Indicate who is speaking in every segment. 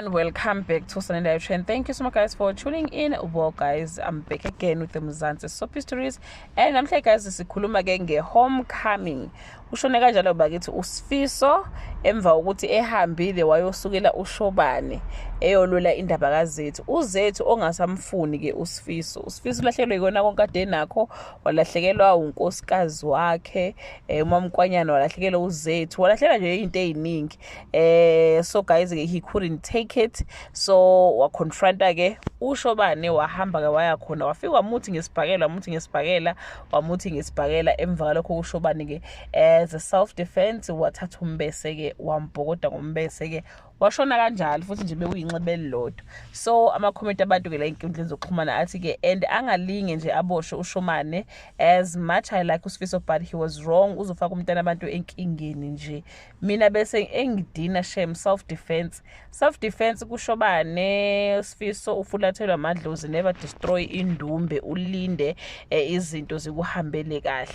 Speaker 1: Everyone, welcome back to Sunday Live Trend. Thank you so much, guys, for tuning in. Well, guys, I'm back again with the Mzansi Soapy Stories, and namhlanje, guys, sikhuluma ke nge-homecoming. Ushone kanjalo bakithi uSifiso emva kokuthi ehambile wayosukela uShobane eyolwela indaba kaZethu. UZethu ongasamfuni ke uSifiso. USifiso ulahlekelwe yikona konke ade nakho, walahlekelwa unkosikazi wakhe, uMamkwanyana, walahlekelwa uZethu, walahlekelwa nje izinto eziningi. So guys, he couldn't take it, so waconfronta ke uShobane, wahamba ke waya khona, wafika wamuthi ngesibhakela, wamuthi ngesibhakela, wamuthi ngesibhakela. Emva kalokho uShobane ke, as a self defense, wathatha umbese ke, wambhokoda ngombese ke, washona kanjalo futhi nje bekuyinxeba elilodwa. So ama-comment abantu ke la ey'nkundleni zokuxhumana athi ke and angalinge nje aboshwe uShomane. As much I like uSifiso, but he was wrong. Uzofaka umntana abantu enkingeni nje. Mina bese engidina shem. Self defense, self defense kuShobane. Sifiso ufulathelwa amadlozi. Never destroy indumbe, ulinde izinto zikuhambele kahle.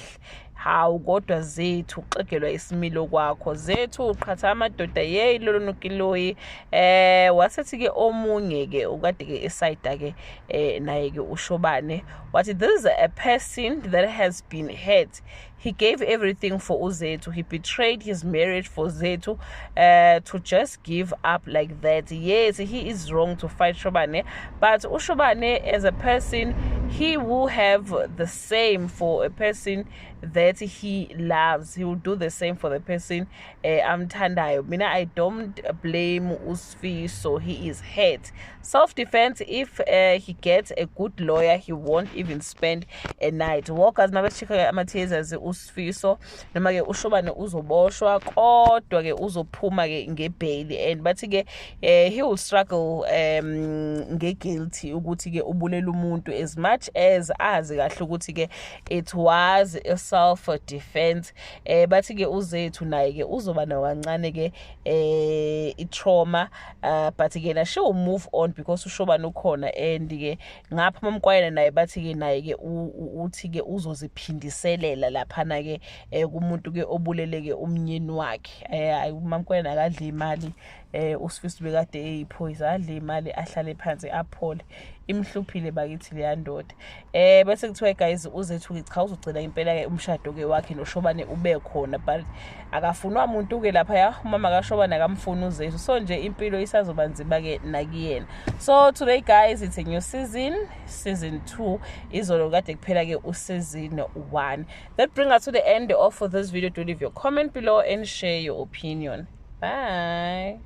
Speaker 1: Hawu, kodwa Zethu, uxegelwa isimilo kwakho Zethu, uqhatha amadoda. Yeyi, lolo nokiloyi. Wasethi ke omunye ke ukade ke esayida ke naye ke uShobane, wathi, "This is a person that has been hurt. He gave everything for uZethu. He betrayed his marriage for Zethu. To just give up like that. Yes, he is wrong to fight Shobane, but uShobane as a person, he will have the same for a person that he loves. He will do the same for the person amthandayo. Mina, I don't blame uSifiso. He is hurt. Self defense. If he gets a good lawyer, he won't even spend a night." Walkers mabe ama-teasers, uSifiso noma ke uShobane uzoboshwa, kodwa ke uzophuma ke ngebail, and bathi ke he will struggle nge-guilty ukuthi ke ubulela umuntu, as much as azi kahle ukuthi ke it was a self defense. Bathi ke uZethu naye ke uzoba nawo kancane ke i-trauma, but ke na she will move on because uShobane ukhona. And ke ngapha MaMkwayana naye, bathi ke naye ke uthi ke uzoziphindiselela laphana ke kumuntu ke obuleleke umnyeni wakhe. MaMkwayana akadli imali. USifiso bekade eyiphoyisa, adle imali, ahlale phansi, aphole. Imhluphile bakithi leya ndoda. Bese kuthiwa, guys, uZethu ke cha, uzogcina impela ke umshado ke wakhe noShobane ube khona, but akafunwa umuntu ke lapha ya. Umama kaShobane akamfuni uZethu, so nje impilo isazoba nzima ke nakuyena. So today, guys, it's a new season, season 2. Izolo kade kuphela ke useason 1. That bring us to the end of this video. Do leave your comment below and share your opinion. Bye.